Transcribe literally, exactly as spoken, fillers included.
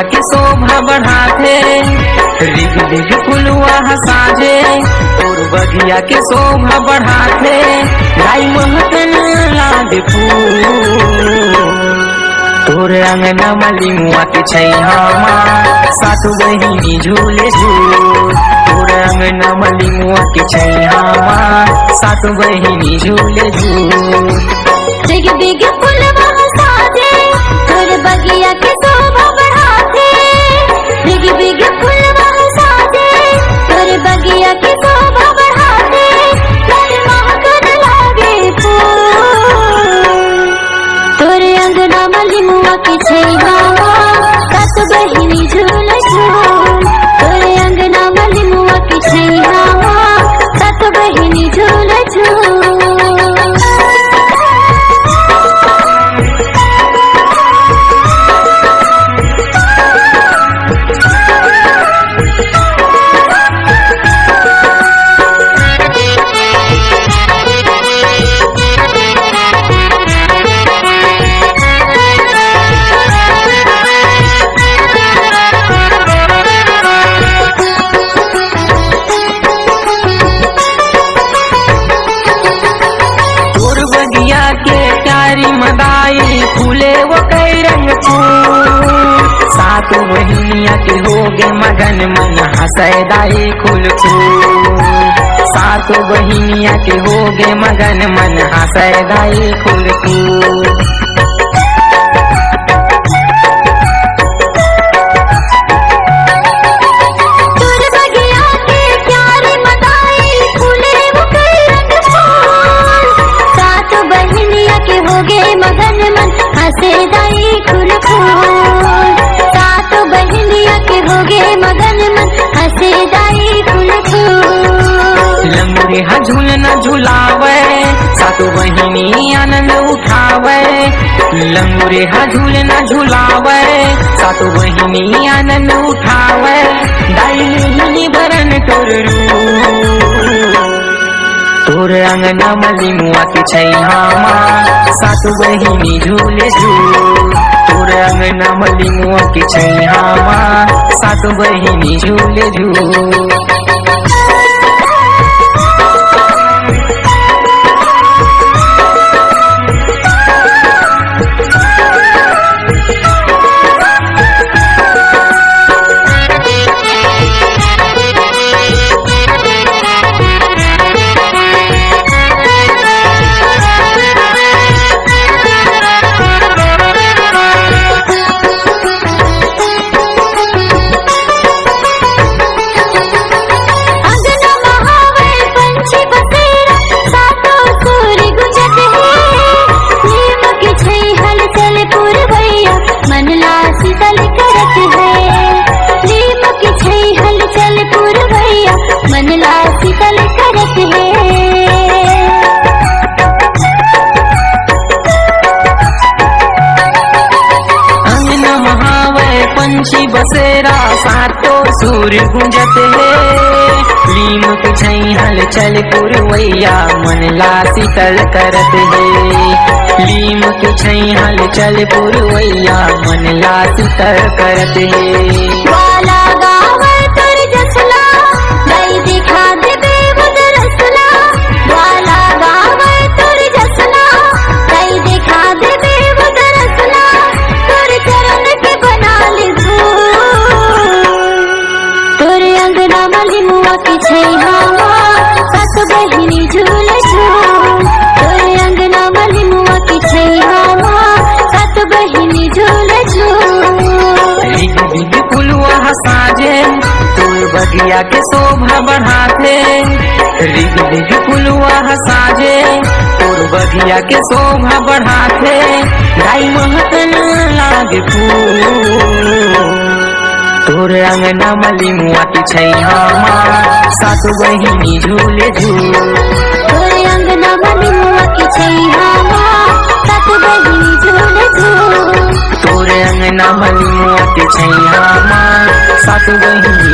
के शोभा बढ़ाथे, rig rig फुलवा ह साजे, तोर बगिया के शोभा बढ़ाथे, गाय महकन लागे फूल। तोर अंगना म लिमुआ के छैहा मा, सात बहिनी झूले झूल। तोर अंगना म लिमुआ के छैहा मा, सात बहिनी झूले झूल। बिग बिग फुलवा साजे, तोर बगिया के शोभा बढ़ाथे। बिग बिग फुलवा साजे, तोर बगिया के शोभा बढ़ाथे। मन महकन लागे फूल। तोर अंगना म लिमुआ के छैहा मा, सात बहिनी झूल झूल। तोर अंगना म लिमुआ के छैहा मा, सात बहिनी झूल झूल। तोर बगिया के क्यारी म दाई, फूले वो कई रंग फूल। सात बहिनिया के होगे मगन मन, हंसय दाई खुल खुल। सात बहिनिया के होगे मगन मन, हंसय दाई खुल खुल। तोर बगिया के क्यारी म दाई, फूले वो कई रंग फूल। सात बहिनिया के होगे मगन मन, हंसे दाई खुल खुल। सात बहिनिया के होगे मगन मन, हंसे दाई खुल खुल। लंगुरे हा झूलना झुलावे, सात बहिनी आनंद उठावे। लंगुरे हा झूलना झुलावे, सात बहिनी आनंद उठावे। दाई लिही बरन तोर रूप। तोर अंगना म लिमुआ के छैहा मा, सात बहिनी झूले झूल। तोर अंगना म लिमुआ के छैहा मा, सात बहिनी झूले झूल। अंगना म हावय पंछी बसेरा, सातों सुर गुंजत हे। नीम के छई हलचल पुरवैया, मन ला शीतल करत हे। नीम के छई हलचल पुरवैया, मन ला शीतल करत हे। अंगना म हावय पंछी बसेरा, सातों सुर गुंजत हे। लीम के छई हलचल पुरवैया, मन ला शीतल करत हे। लीम के छई हलचल पुरवैया, मन ला शीतल करत हे। वाला गावय तोर जसला, दई दिखा देबे वो दरसला। वाला गावय तोर जसला, दई दिखा देबे वो दरसला। तोर चरण के बना ले धूल। तोर अंगना म लिमुआ के छैहा मा, सात बहिनी झूले झूल। तोर अंगना म लिमुआ के छैहा मा, सात बहिनी झूले झूल। रिग रिग फुलवा ह साजे, तोर बगिया के शोभा बढ़ाथे। रिग रिग फुलवा ह साजे, तोर बगिया के शोभा बढ़ाथे। गाय महकन लागे फूल। तोर अंगना म लिमुआ के छैहा मा, सात बहिनी झूले झूल। तोर अंगना म लिमुआ के छैहा मा, सात बहिनी झूले झूल। तोर अंगना म लिमुआ के छैहा मा, सात बहिनी